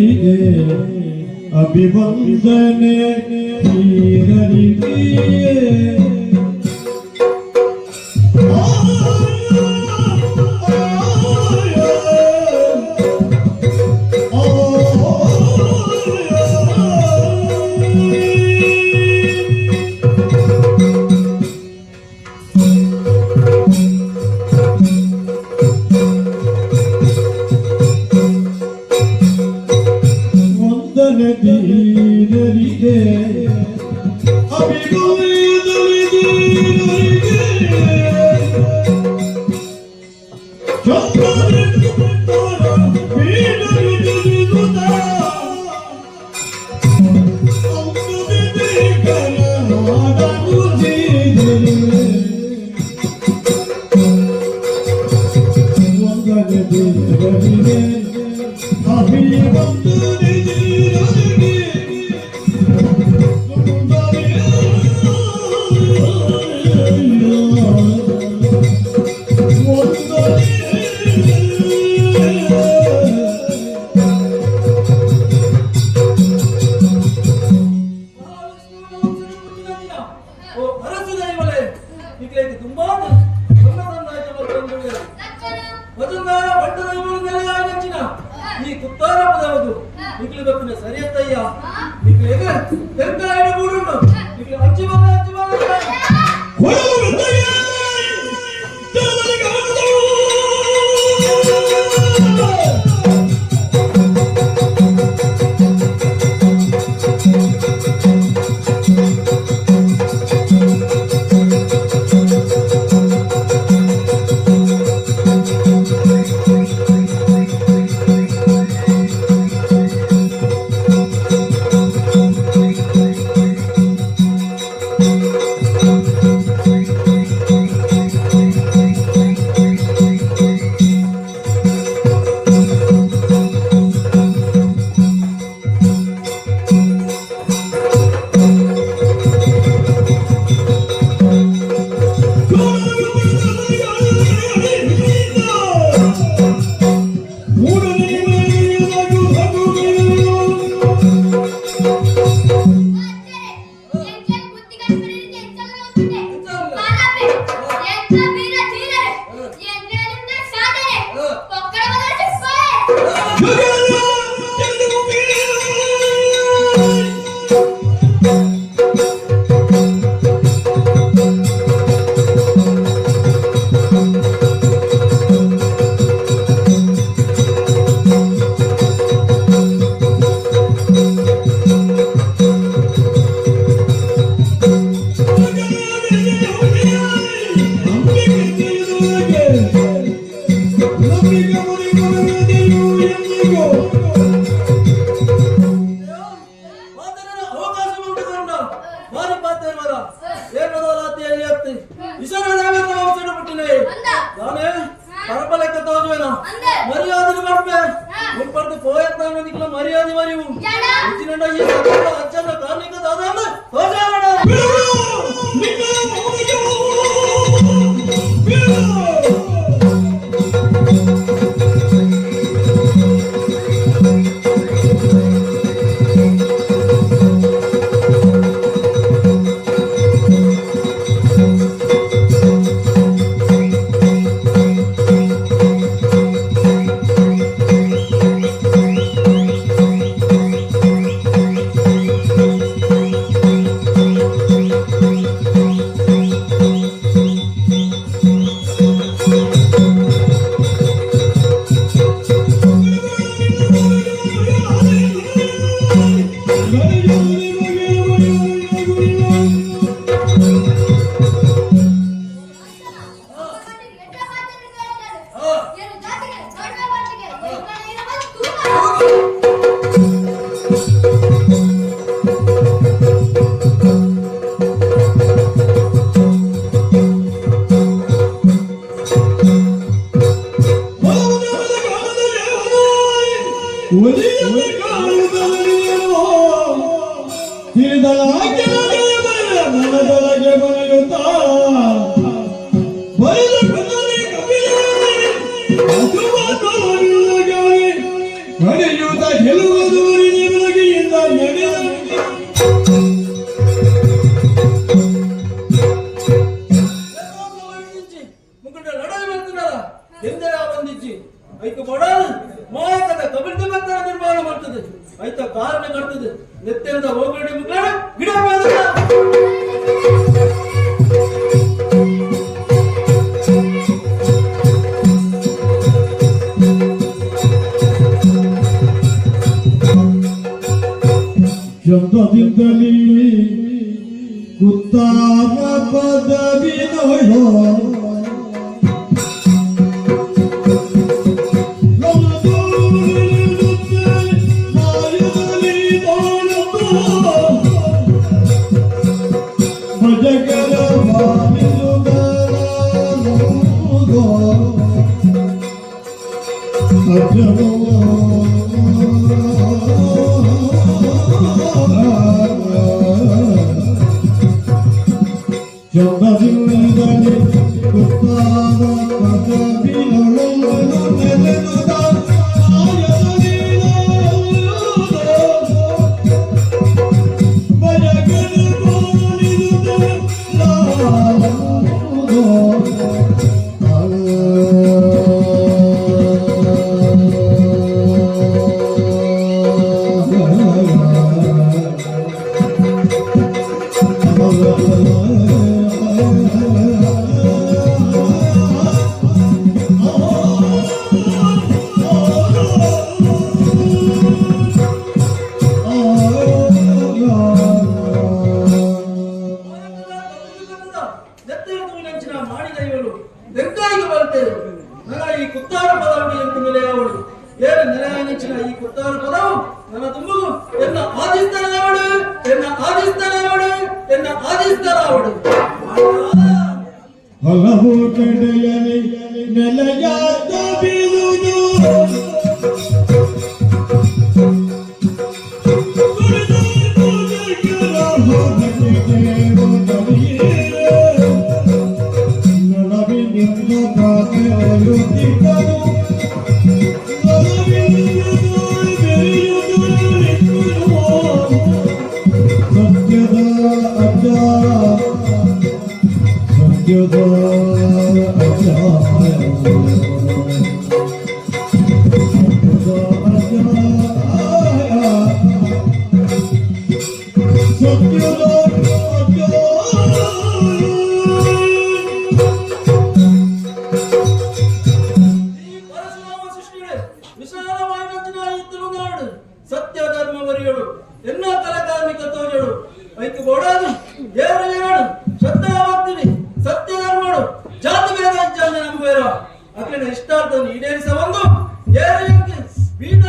ಧೀರರಿಗೆ ಅಭಿವಂದನೆ ಧೀರರಿಗೆ. ವಂದನೆ ಧೀರರಿಗೆ, ಅಭಿವಂದನೆ ಧೀರರಿಗೆ. ಚಂದ್ರನಿಂದ ಬೀರರಿಗೆ ವಂದನೆ ಧೀರರಿಗೆ, ಅಭಿವಂದನೆ ಧೀರರಿಗೆ. ಓ ಅರಸು ದೈವಲೇ, ನಿಕ್ಲೇಗೆ ತುಂಬಾ ಸೊನ್ನದನ್ನಾಯ್ತು ಮತ್ತೊಂದು ವಜಂದಾರ ಬಂಟ ದೈವಳು ನೆಲೆಯಾಯಿನಂಚಿನ ಈ ಕುತ್ತಾರ ಪದವದು ನಿಕ್ಲು ಬತ್ತಿನ ಸರಿಯತ್ತಯ್ಯ. ನಿಕ್ಲೇಗೆ ತೆಂಕಾಯಿನ ಬೂಡುಂಡು. ನಿಕ್ಲು ಅಂಚಿ ಬಲ್ಲ, ಅಂಚಿ ಬಲ್ಲ. ಅವಕಾಶ ಉಂಟು ಬಾರಿ ಪಾತೆ ಮರ ಏಕದೋಲಾತಿಯಲ್ಲಿ ವಿಶ್ವನಾಥ ವಂಶದ ಪುಟ್ಟಿನೆ ನಾನೇ ಪರಪಲೆಕ್ಕ ತೋಜುವೆನ ಮರ್ಯಾದೆ ಮಾಡ್ಪೆ ಮುನ್ಪಡ್ದು ಪೋಯತ್ನ ನಿಕ್ಲ ಮರ್ಯಾದೆ ಮರಿವು ಇಚ್ಚಿನಂಡ ಈ ಸಕಲ ಅಜ್ಜನ ಕಾರ್ಣಿಕ ದಾದಾನ ತೋಜಾವಣ. ಮನದೊಳಗೆ ಬರೆಯುತ್ತಾ ಬರೆದ ಕವಿಯೇ. ಗೆಲುವುದು ನಡೆದ ಮುಗುಂಡ ಲಡಾಯಿ ಮಾಡ್ತಿದ್ದಾರ ಎಂದರ ಬಂದಿಜ್ಜಿ ಐಕ ಬಡಾಲು ಮಾಯಕದ ಕಬಿಲ್ದ ಬತ್ತರ ನಿರ್ಮಾಣ ಮಾಡ್ತದೆ. ಐತ ಕಾರಣ ಕಟ್ತದೆ. ನೆತ್ತೆರದ ಹೋಗಡಿ ಮುಗ್ಲಾಡ ಗಿಡ ಬೆಳೆದ. ಚಂದದಿಂದಲೇ ಕುತ್ತಾರ ಪದವಿನೊಳು ಭಜಗರ ಚಂದದಿಂದಲೇ ಕುತ್ತಾರ ಪದವಿನೊಳು ನೆಲೆನುದ ನೆತ್ತೆರದ ಮಾಡಿದ ಇವಳು ದೆಂಕಾಯಿಗೆ ಬರ್ತೇವೆ. ನನ್ನ ಈ ಕುತ್ತಾರ ಪದವು ಎಂಟು ನೆಲೆಯಾವಳು ಏನು ನೆಲೆಯಾನಿಂಚಿನ ಈ ಕುತ್ತಾರ ಪದವು ನನ್ನ ತುಂಬುದು. ಎನ್ನ ಆದಿಸ್ತನವಳು, ಎನ್ನ ಆದಿಸ್ತನವಳು, ಎನ್ನ ಆದಿಸ್ತನವಳು. ಹಲವು ಕಡೆಯಲ್ಲಿ ನೆಲೆಯಾದ ಬೀಳುವುದು ಸತ್ಯದ ಅಜ್ಜ, ಸತ್ಯದ ಅಜ್ಜ, ಸತ್ಯದ ಅಜ್ಜ. ಈ ಪರಶುರಾಮ ಸೃಷ್ಟಿಗಳೇ ವಿಶಾಲವಾದ ತುಳುನಾಡು ಸತ್ಯ ಧರ್ಮ ವರಿಯಳು ಎನ್ನ ಕಲಕಾರ್ಮಿಕ ತೋಜಳು. ಐಕು ಬೋಡಾದು ಏರು ಏರಡು ಶ್ರದ್ಧಾಭಕ್ತಿನಿ ಸತ್ಯ ಧರ್ಮಡು ಜಾತಿ ಭೇದ ಇಜ್ಜಾಂದೆ ನಂಬುವೇರ. ಅಕ್ಲಿನ ಇಷ್ಟಾರ್ಥವನ್ನು ಈಡೇರಿಸ ಬಂದು ಏರು ಎಂಕ್ ಬೀಟ.